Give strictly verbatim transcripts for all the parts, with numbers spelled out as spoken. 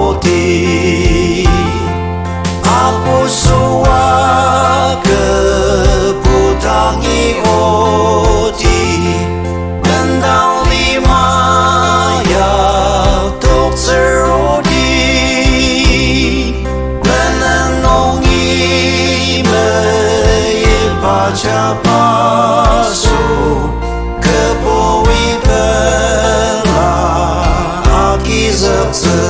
oti. Apu süa kü putangi oti, mendang lima ya toktsür odi. Menen nungi meyipa jabaso, kübui pela agizüktsü.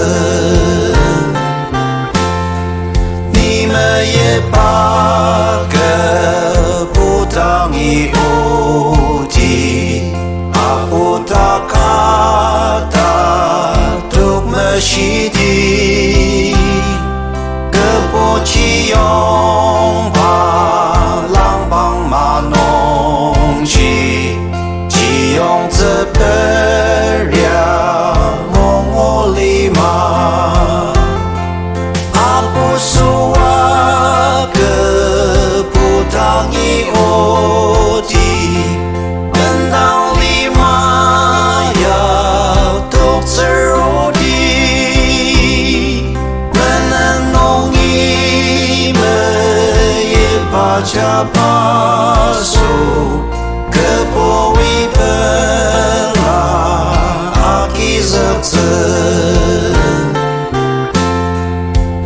Ni meyipa kü putangi oti, apu taka ta tok meshidi. Kübo chiyongba langpang manungji, chiyongtsü peria mongo lima. Apu süa kü putangi oti, mendang lima ya toktsür odi. Menen nungi meyipa jabaso, kübui pela agizüktsü.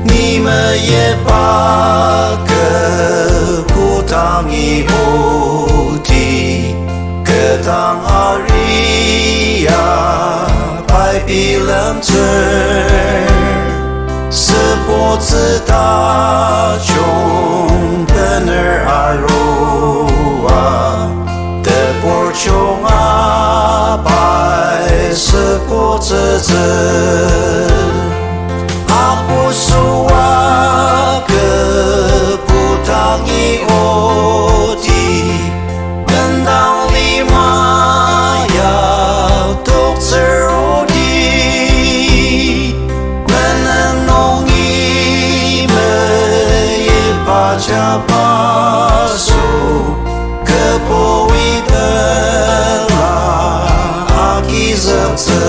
Ni meyipa kü putangi oti, kü dang aria pai bilemtsür. Süpotsü tajung bener arua, tebur junga pai süpotsütsü. Apu süa kü putangi oti, mendang lima ya toktsür odi. Menen nungi meyipa jabaso, kübui pela agizüktsü.